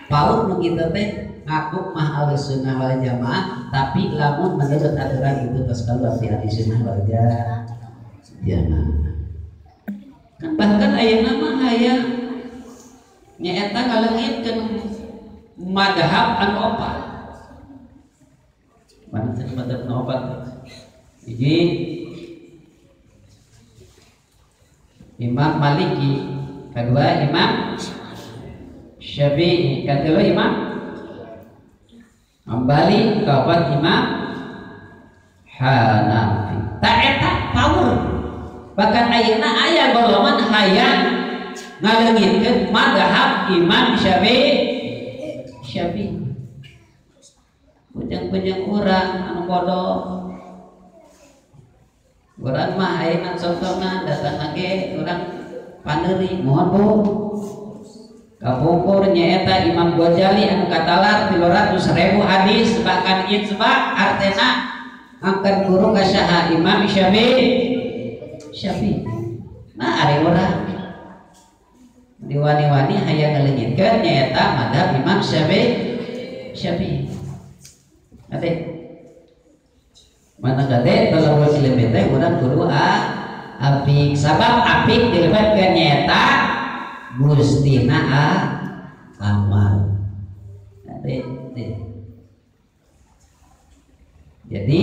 Paur nu kitu teh ngaku mah Ahlussunnah wal Jamaah tapi lamun menurut aturan itu tos keluar di Ahlussunnah wal Jamaah. Kan bahkan ayeuna mah hayang nyaeta ngaleungitkeun madhab anu opat. Mana cenah madhab anu opat? Hiji Imam Maliki, kedua Imam Syafi'i, ketiga Imam Hambali, keempat Imam Hanafi. Tak eta power. Bahkan ayeuna aya golongan hayang ngaleungitkeun madhab Imam Syafi'i. Syafi'i. Bujang-bujang urang anu bodoh. Urang mah ayeuna contohna datang lagi urang paneuri mohon Bu. Kapungkur nyaeta Imam Ghazali anu katalar 300.000 hadis bahkan ijma artena angkat guru ka saha Imam Syafi'i. Syafi'i. Nah ari urang diwani-wani hayang ngaleungitkeun nyaeta madhab Imam Syafi'i. Syafi'i. Ade mana gade kalau lebih teh urang kudu apik sabab apik dilebetkeun nyaeta Gustina amal. Ade. Jadi